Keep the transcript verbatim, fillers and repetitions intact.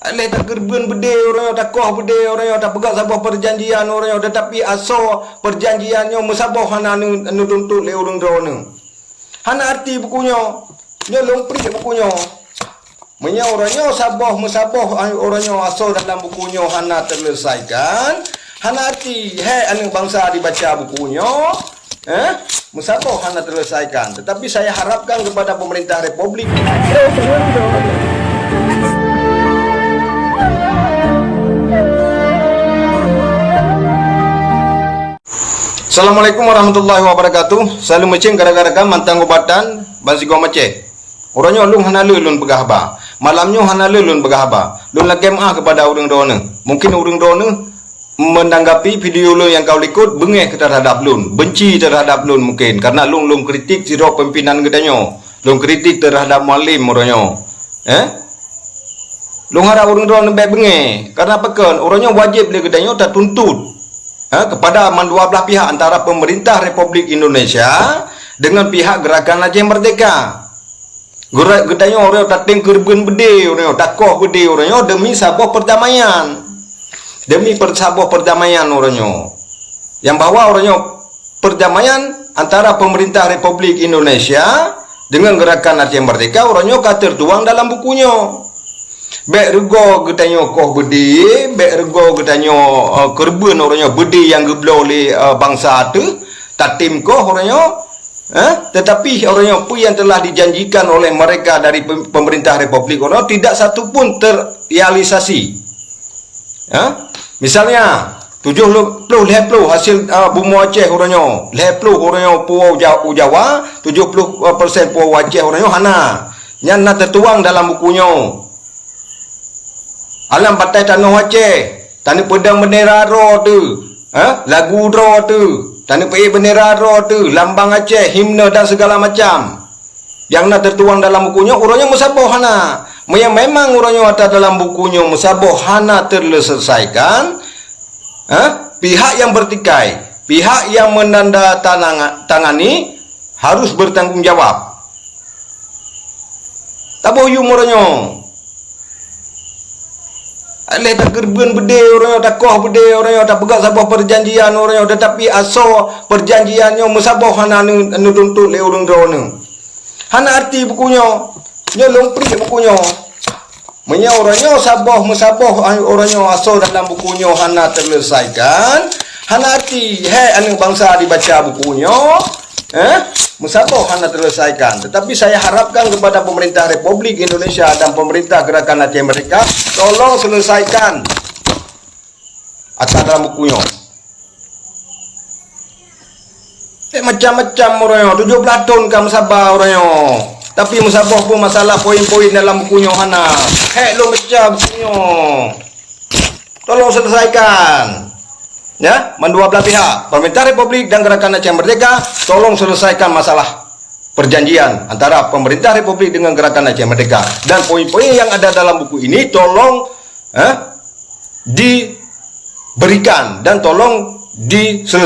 Lheuh takeureubeuen beudé uroe nyoe, takoh beudé uroe nyoe, tapeugah saboh peujanjian uroe nyoe, teutapi asoe peujanjian nyoe meusaboh hana neu-, neutuntut lé ureuëng droeneueh. Hana arti buku nyoe. Nyoe lôn priek buku nyoe. Meunyoe uroe nyoe saboh meusaboh, ai, uroe nyoe asoe dalam buku nyoe hana teuleusaikan, hana arti, hék aneuëk bansa dibaca buku nyoe, eh, meusaboh hana teuleusaikan. Tetapi saya harapkan kepada pemerintah republik. Assalamualaikum warahmatullahi wabarakatuh. Salam meucing gara-gara mantang ubatan bansigom Aceh. Uroe nyoe lôn hana le lôn peugah haba. Malam nyoe hana le lôn peugah haba. Lôn lakée meuáh keupada ureuëng droeneueh. Mungkin ureuëng droeneueh meunanggapi video lôn nyang ka likot beungéh terhadap lôn, benci terhadap lôn mungkin karena lôn, lôn kritik sidroe pimpinan geutanyoe. Lôn kritik terhadap Mualem uroe nyoe. Eh? Lôn harap ureuëng droeneueh bék beungéh karena pakon uroe nyoe wajéb lé geutanyoe tatuntut, eh, kepada mandua blah pihak antara pemerintah Republik Indonesia dengan pihak Gerakan Aceh Merdeka. Geutanyoe uroe nyoe tatem keureubeuen beudé uroe nyoe, takoh beudé uroe nyoe demi saboh perdamaian. Demi per-, saboh perdamaian uroe nyoe. Nyang bahwa uroe nyoe perdamaian antara pemerintah Republik Indonesia dengan Gerakan Aceh Merdeka uroe nyoe ka tertuang dalam buku nyoe. Bék reugoe geutanyoe koh beudé, bék reugoe geutanyoe, eh, keureubeuen uroe nyoe beudé nyang geubloe lé, eh, bansa teuh, tatem koh uroe nyoe, eh, tetapi uroe nyoe peue yang telah dijanjikan oleh mereka dari pem-, pemerintah republik uroe nyoe tidak satu pun terrealisasi. Eh, misalnya, tujoh ploh lhée ploh hasil, eh, bumoe Aceh uroe nyoe, lhée ploh uroe nyoe puwoe Ja-, u Jawa, tujoh ploh persen puwoe Aceh uroe nyoe hana. Nyan na teutuang dalam buku nyoe. Alam batai tanoh Aceh, taneuk peudong bendera droe teuh, eh, lagu droe teuh, taneuk peuék bendera droe teuh, lambang Aceh, himne dan segala macam. Nyang na teutuang dalam buku nyoe, uroe nyoe meusaboh hana. Meunyoe memang uroe nyoe ata dalam buku nyoe meusaboh hana teuleusaikan, eh, pihak yang bertikai, pihak yang menandatangani harus bertanggung jawab. Taboh yum uroe nyoe. Lheuh takeureubeuen beudé uroe nyoe, takoh beudé uroe nyoe, tapeugah saboh peujanjian uroe nyoe, teutapi asoe peujanjian nyoe meusaboh hana neu-, neutuntut lé ureuëng droeneueh. Hana arti buku nyoe. Nyoe lôn priek buku nyoe. Meunyoe uroe nyoe saboh meusaboh, ai, uroe nyoe asoe dalam buku nyoe hana teuleusaikan, hana arti, hék aneuëk bansa dibaca buku nyoe, eh, meusaboh hana teuleusaikan. Tetapi saya harapkan kepada pemerintah Republik Indonesia dan pemerintah Gerakan Aceh Merdeka, tolong selesaikan ata dalam buku nyoe. Eh, macam-macam uroe nyoe, tujoh blaih thon ka meusaba uroe nyoe. Tapi meusaboh pun masalah poin-poin dalam buku nyoe hana. Hék lôn baca buku nyoe. Tolong selesaikan. Ya, mandua belah pihak, pemerintah Republik dan Gerakan Aceh Merdeka, tolong selesaikan masalah perjanjian antara pemerintah Republik dengan Gerakan Aceh Merdeka. Dan poin-poin yang ada dalam buku ini tolong, eh, diberikan dan tolong diselesaikan.